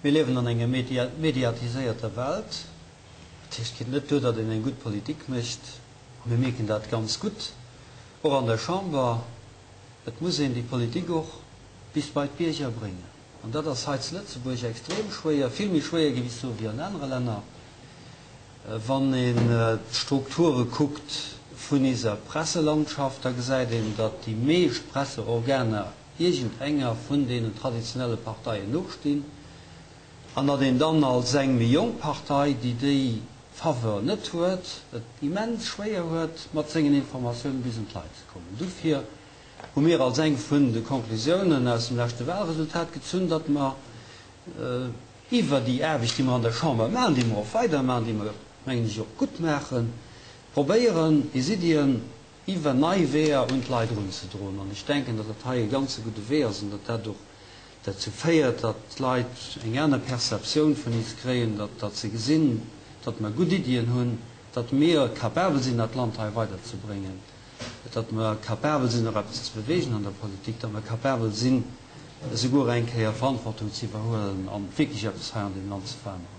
Mir liewen an enger mediatiséierter Welt. Dat heescht, et geet net duer, datt een eng gutt Politik mécht. A mir mierken dat ganz gutt och an der Chamber, Et muss een déi Politik och bis bei d'Bierger bréngen. An dat ass hei zu Lëtzebuerg extrem schwéier, vill méi schwéier, géif ech soen, wéi an anere Länner. Wann een d'Strukture kuckt vun iser Presselandschaft, da gesäit een, datt déi meescht Presseorganer iergendenger vun deenen traditionelle Parteien nostinn an datt een dann als eng méi jonk Partei, déi déi Faveur net huet, et immens schwéier huet, mat sengen Informatiounen bis un d'Leit ze kommen. Dofir hu mir als eng vun de Conclusiounen aus dem leschte Wahlresultat gezunn, datt mer iwwer déi Aarbecht, déi mer an der Chamber maachen, déi mer och weidermaachen, déi mer, mengen ech, och gutt maachen, probéieren, is Iddien iwwer nei Weeër un d'Leit erunzedroen. An ech denken, datt dat hei e ganze gudde Wee ass an datt dat och derzou féiert, datt d'Leit eng aner Perceptioun vun is kréien, datt datt se gesinn, datt mer gutt Iddien hunn, datt mir capabel sinn, dat Land hei weiderzebréngen, datt mer capabel sinn, och eppes ze bewegen an der Politik, datt mer capabel sinn, esouguer eng Kéier Verantwortung ze iwwerhuelen an wierklech eppes hei an deem Land ze veränneren.